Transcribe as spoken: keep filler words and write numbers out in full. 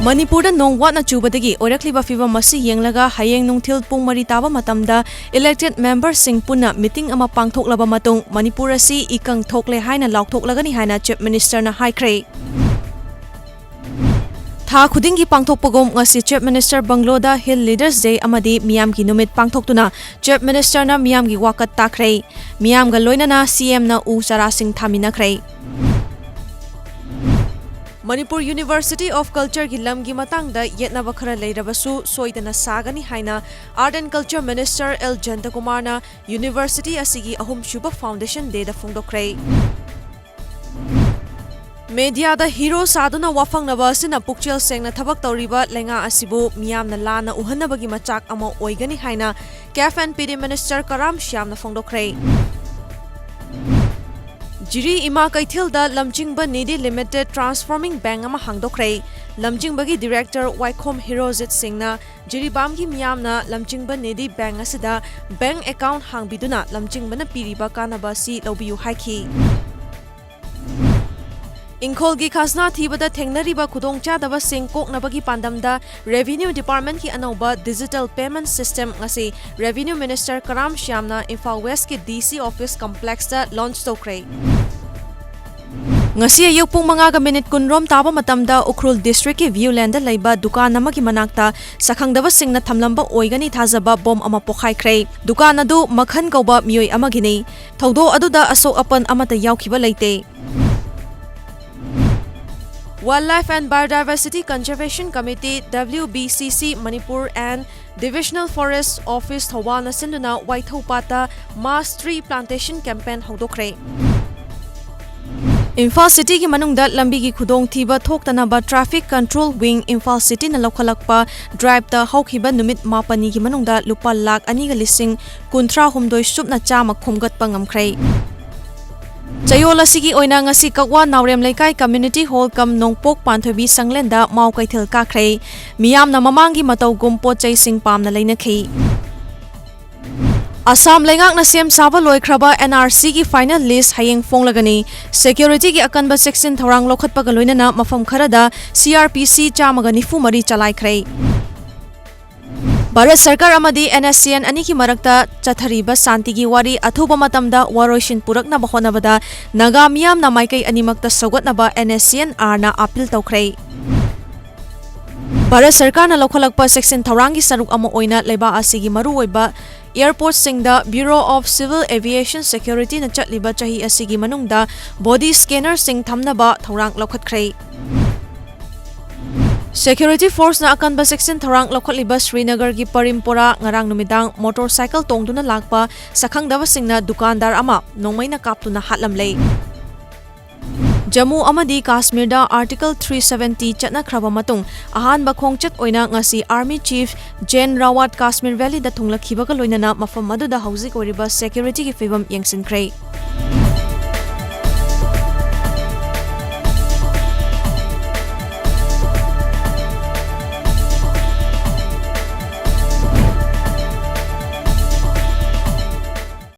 ꯃꯅꯤꯄꯨꯔꯗ ꯅꯣꯡ ꯋꯥꯠꯅ ꯆꯨꯕꯗꯒꯤ ꯑꯣꯏꯔꯛꯂꯤꯕ ꯐꯤꯚꯝ ꯑꯁꯤ ꯌꯦꯡꯂꯒ ꯍꯌꯦꯡ ꯅꯨꯡꯊꯤꯜ ꯄꯨꯡ ꯃꯔꯤ ꯇꯥꯕ ꯃꯇꯝꯗ elected memberꯁꯤꯡ ꯄꯨꯟꯅ meeting ꯑꯃ ꯄꯥꯡꯊꯣꯛꯂꯕ ꯃꯇꯨꯡ ꯃꯅꯤꯄꯨꯔ ꯑꯁꯤ ꯏꯀꯪ ꯊꯣꯛꯂꯦ ꯍꯥꯏꯅ ꯂꯥꯎꯊꯣꯛꯂꯒꯅꯤ ꯍꯥꯏꯅ Chief Ministerꯅ ꯍꯥꯏꯈ꯭ꯔꯦ꯫ ꯊꯥ ꯈꯨꯗꯤꯡꯒꯤ ꯄꯥꯡꯊꯣꯛꯄꯒꯨꯝ ꯉꯁꯤ Chief Minister Bungalow ꯗ Hill Leaders Day ꯑꯃꯗꯤ ꯃꯤꯌꯥꯝꯒꯤ ꯅꯨꯃꯤꯠ ꯄꯥꯡꯊꯣꯛꯇꯨꯅ Chief Ministerꯅ ꯃꯤꯌꯥꯝꯒꯤ ꯋꯥꯀꯠ ꯇꯥꯈ꯭ꯔꯦ꯫ ꯃꯤꯌꯥꯝꯒ ꯂꯣꯏꯅꯅ CMꯅ ꯎ ꯆꯥꯔꯥꯁꯤꯡ ꯊꯥꯃꯤꯟꯅꯈ꯭ꯔꯦ꯫ ꯃꯅꯤꯄꯨꯔ University of Cultureꯒꯤ ꯂꯝꯒꯤ ꯃꯇꯥꯡꯗ ꯌꯦꯠꯅꯕ ꯈꯔ ꯂꯩꯔꯕꯁꯨ ꯁꯣꯏꯗꯅ ꯁꯥꯒꯅꯤ ꯍꯥꯏꯅ Art and Culture Minister L ꯖꯌꯟꯇꯀꯨꯃꯥꯔꯅ university ꯑꯁꯤꯒꯤ ꯑꯍꯨꯝꯁꯨꯕ Foundation Dayꯗ ꯐꯣꯡꯗꯣꯛꯈ꯭ꯔꯦ꯫ Mediaꯗ hero ꯁꯥꯗꯨꯅ ꯋꯥꯐꯪꯅꯕ ꯑꯁꯤꯅ ꯄꯨꯛꯆꯦꯜ ꯁꯦꯡꯅ ꯊꯕꯛ ꯇꯧꯔꯤꯕ ꯂꯩꯉꯥꯛ ꯑꯁꯤꯕꯨ ꯃꯤꯌꯥꯝꯅ ꯂꯥꯟꯅ ꯎꯍꯟꯅꯕꯒꯤ ꯃꯆꯥꯛ ꯑꯃ ꯑꯣꯏꯒꯅꯤ ꯍꯥꯏꯅ CAF and PD Minister ꯀꯔꯥꯝ ꯁ꯭ꯌꯥꯝꯅ ꯐꯣꯡꯗꯣꯛꯈ꯭ꯔꯦ꯫ ꯖꯤꯔꯤ ꯏꯃꯥ ꯀꯩꯊꯦꯜꯗ ꯂꯝꯖꯤꯡꯕ ꯅꯤꯙꯤ Limited Transforming Bank ꯑꯃ ꯍꯥꯡꯗꯣꯛꯈ꯭ꯔꯦ꯫ ꯂꯝꯖꯤꯡꯕꯒꯤ director ꯋꯥꯏꯈꯣꯝ ꯍꯤꯔꯣꯖꯤꯠ ꯁꯤꯡꯅ ꯖꯤꯔꯤꯕꯥꯝꯒꯤ ꯃꯤꯌꯥꯝꯅ ꯂꯝꯖꯤꯡꯕ ꯅꯤꯙꯤ bank ꯑꯁꯤꯗ bank account ꯍꯥꯡꯕꯤꯗꯨꯅ ꯂꯝꯖꯤꯡꯕꯅ ꯄꯤꯔꯤꯕ ꯀꯥꯟꯅꯕ ꯑꯁꯤ ꯂꯧꯕꯤꯌꯨ ꯍꯥꯏꯈꯤ꯫ ꯏꯪꯈꯣꯜꯒꯤ ꯈꯖꯅꯥ ꯊꯤꯕꯗ ꯊꯦꯡꯅꯔꯤꯕ ꯈꯨꯗꯣꯡꯆꯥꯗꯕꯁꯤꯡ ꯀꯣꯛꯅꯕꯒꯤ ꯄꯥꯟꯗꯝꯗ Revenue Departmentꯀꯤ ꯑꯅꯧꯕ digital payment system ꯉꯁꯤ Revenue Minister ꯀꯔꯥꯝ ꯁ꯭ꯌꯥꯝꯅ ꯏꯝꯐꯥꯜ Westꯀꯤ DC office complexꯇ launch ꯇꯧꯈ꯭ꯔꯦ꯫ ꯉꯁꯤ ꯑꯌꯨꯛ ꯄꯨꯡ ꯃꯉꯥꯒ minute ꯀꯨꯟꯔꯣꯝ ꯇꯥꯕ ꯃꯇꯝꯗ ꯎꯈ꯭ꯔꯨꯜ districtꯀꯤ Viewlandꯗ ꯂꯩꯕ ꯗꯨꯀꯥꯟ ꯑꯃꯒꯤ ꯃꯅꯥꯛꯇ ꯁꯛꯈꯪꯗꯕꯁꯤꯡꯅ ꯊꯝꯂꯝꯕ ꯑꯣꯏꯒꯅꯤ ꯊꯥꯖꯕ bomb ꯑꯃ ꯄꯣꯈꯥꯏꯈ꯭ꯔꯦ꯫ ꯗꯨꯀꯥꯟ ꯑꯗꯨ ꯃꯈꯟ ꯀꯧꯕ ꯃꯤꯑꯣꯏ ꯑꯃꯒꯤꯅꯤ꯫ ꯊꯧꯗꯣꯛ ꯑꯗꯨꯗ ꯑꯁꯣꯛ ꯑꯄꯟ ꯑꯃꯠꯇ ꯌꯥꯎꯈꯤꯕ ꯂꯩꯇꯦ꯫ Wildlife and Biodiversity Conservation Committee, WBCC, Manipur and Divisional Forest Office ꯊꯧꯕꯥꯜꯅ ꯁꯤꯟꯗꯨꯅ ꯋꯥꯏꯊꯧ ꯄꯥꯠꯇ mass tree plantation campaign ꯍꯧꯗꯣꯛꯈ꯭ꯔꯦ꯫ Imphal cityꯒꯤ ꯃꯅꯨꯡꯗ ꯂꯝꯕꯤꯒꯤ ꯈꯨꯗꯣꯡꯊꯤꯕ ꯊꯣꯛꯇꯅꯕ Traffic Control Wing ꯏꯝꯐꯥꯜ cityꯅ ꯂꯧꯈꯠꯂꯛꯄ driveꯇ ꯍꯧꯈꯤꯕ ꯅꯨꯃꯤꯠ ꯃꯥꯄꯟꯅꯤꯒꯤ ꯃꯅꯨꯡꯗ ꯂꯨꯄꯥ ꯂꯥꯈ ꯑꯅꯤꯒ ꯂꯤꯁꯤꯡ ꯀꯨꯟꯊ꯭ꯔꯥ ꯍꯨꯝꯗꯣꯏ ꯁꯨꯞꯅ ꯆꯥꯝꯃ ꯈꯣꯝꯒꯠꯄ ꯉꯝꯈ꯭ꯔꯦ꯫ ꯆꯌꯣꯜ ꯑꯁꯤꯒꯤ ꯑꯣꯏꯅ ꯉꯁꯤ ꯀꯛꯋꯥ ꯅꯥꯎꯔꯦꯝ ꯂꯩꯀꯥꯏ Community Hall cum ꯅꯣꯡꯄꯣꯛ ꯄꯥꯟꯊꯣꯏꯕꯤ ꯁꯪꯂꯦꯟꯗ ꯃꯥꯎ ꯀꯩꯊꯦꯜ ꯀꯥꯈ꯭ꯔꯦ꯫ ꯃꯤꯌꯥꯝꯅ ꯃꯃꯥꯡꯒꯤ ꯃꯇꯧꯒꯨꯝ ꯄꯣꯠ ꯆꯩꯁꯤꯡ ꯄꯥꯝꯅ ꯂꯩꯅꯈꯤ꯫ ꯑꯁꯥꯝ ꯂꯩꯉꯥꯛꯅ ꯁꯦꯝ ꯁꯥꯕ ꯂꯣꯏꯈ꯭ꯔꯕ N R C ꯒꯤ final list ꯍꯌꯦꯡ ꯐꯣꯡꯂꯒꯅꯤ꯫ Security ꯒꯤ ꯑꯀꯟꯕ ꯆꯦꯛꯁꯤꯟ ꯊꯧꯔꯥꯡ ꯂꯧꯈꯠꯄꯒ ꯂꯣꯏꯅꯅ ꯃꯐꯝ ꯈꯔꯗ C R P C ꯆꯥꯝꯃꯒ ꯅꯤꯐꯨ ꯃꯔꯤ ꯆꯂꯥꯏꯈ꯭ꯔꯦ꯫ ꯚꯥꯔꯠ ꯁꯔꯀꯥꯔ ꯑꯃꯗꯤ N S C N ꯑꯅꯤꯒꯤ ꯃꯔꯛꯇ ꯆꯠꯊꯔꯤꯕ ꯁꯥꯟꯇꯤꯒꯤ ꯋꯥꯔꯤ ꯑꯊꯨꯕ ꯃꯇꯝꯗ ꯋꯥꯔꯣꯏꯁꯤꯟ ꯄꯨꯔꯛꯅꯕ ꯍꯣꯠꯅꯕꯗ ꯅꯥꯒꯥ ꯃꯤꯌꯥꯝꯅ ꯃꯥꯏꯀꯩ ꯑꯅꯤꯃꯛꯇ ꯁꯧꯒꯠꯅꯕ N S C N R ꯅ appeal ꯇꯧꯈ꯭ꯔꯦ꯫ ꯚꯥꯔꯠ ꯁꯔꯀꯥꯔꯅ ꯂꯧꯈꯠꯂꯛꯄ ꯆꯦꯛꯁꯤꯟ ꯊꯧꯔꯥꯡꯒꯤ ꯁꯔꯨꯛ ꯑꯃ ꯑꯣꯏꯅ ꯂꯩꯕꯥꯛ ꯑꯁꯤꯒꯤ ꯃꯔꯨꯑꯣꯏꯕ airport ꯁꯤꯡꯗ Bureau of Civil Aviation Security ꯅ ꯆꯠꯂꯤꯕ ꯆꯍꯤ ꯑꯁꯤꯒꯤ ꯃꯅꯨꯡꯗ body scanner ꯁꯤꯡ ꯊꯝꯅꯕ ꯊꯧꯔꯥꯡ ꯂꯧꯈꯠꯈ꯭ꯔꯦ꯫ Security force ꯅ ꯑꯀꯟꯕ ꯆꯦꯛꯁꯤꯟ ꯊꯧꯔꯥꯡ ꯂꯧꯈꯠꯂꯤꯕ ꯁ꯭ꯔꯤꯅꯒꯔꯒꯤ ꯄꯔꯤꯝꯄꯣꯔꯥ ꯉꯔꯥꯡ ꯅꯨꯃꯤꯗꯥꯡ motorcycle ꯇꯣꯡꯗꯨꯅ ꯂꯥꯛꯄ ꯁꯛꯈꯪꯗꯕꯁꯤꯡꯅ ꯗꯨꯀꯥꯟꯗꯥꯔ ꯑꯃ ꯅꯣꯡꯃꯩꯅ ꯀꯥꯞꯇꯨꯅ ꯍꯥꯠꯂꯝꯂꯦ꯫ ꯖꯝꯃꯨ ꯑꯃꯗꯤ ꯀꯥꯁꯃꯤꯔꯗ Article three seventy ꯆꯠꯅꯈ꯭ꯔꯕ ꯃꯇꯨꯡ, ꯑꯍꯥꯟꯕ ꯈꯣꯡꯆꯠ ꯑꯣꯏꯅ ꯉꯁꯤ Army Chief Gen Rawat Kashmir Valley ꯗ ꯊꯨꯡꯂꯛꯈꯤꯕꯒ ꯂꯣꯏꯅꯅ ꯃꯐꯝ ꯑꯗꯨꯗ ꯍꯧꯖꯤꯛ ꯑꯣꯏꯔꯤꯕ security ꯒꯤ ꯐꯤꯚꯝ ꯌꯦꯡꯁꯤꯟꯈ꯭ꯔꯦ꯫